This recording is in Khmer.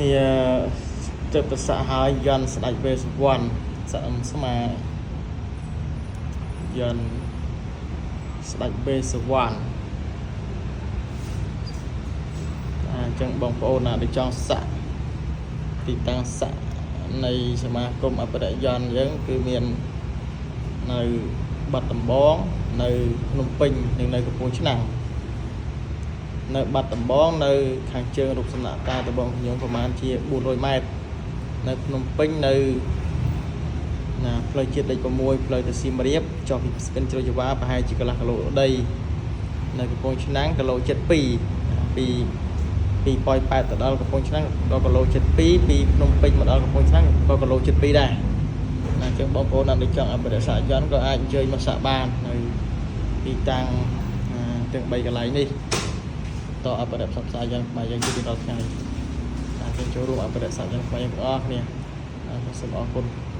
នេះទៅប្រសាហើយយន្តស្ដេចវេសវណ្ណស័កស្មាយន្តស្ដេចវេសវណ្ណអញ្ចឹងបងប្អូនណាដែលចង់សាក់ទីតាំងសាក់នៃសមាគមអភិរក្សយន្តយើងគឺមាននៅបាត់ដំបងនៅភ្នំពេញនិងនៅកំពង់ឆ្នាំងនៅបាត់ដំបងនៅខាងជើងរូបសំណាកតាដបងខ្ញុំប្រហែលជា400ម៉ែត្រនៅភ្នំពេញនៅណាផ្លូវជាតិលេខ6ផ្លូវទៅសៀមរាបចុះពីស្ពានជ្រោយចង្វាប្រហែលជាកន្លះគីឡូដីនៅកំពង់ឆ្នាំងគីឡូ72ពីពីប៉ោយប៉ែតទៅដល់កំពង់ឆ្នាំងក៏គីឡូ72ពីភ្នំពេញមកដល់កំពង់ឆ្នាំងក៏គីឡូ72ដែរណាអញ្ចឹងបងប្អូនណាដែលចង់អភិរក្សសាកយន្តក៏អាចអញ្ជើញមកសាកបាននៅទីតាំងទាំង3កន្លែងនេះតអភិរក្សផ្សព្វផ្សាយយន្តខ្មែរយើងជារៀងរាល់ថ្ងៃបាទសូមចូលរួមអភិរក្សសាកយន្តខ្មែរយើងទាំងអស់គ្នាបាទសូមអរគុណ។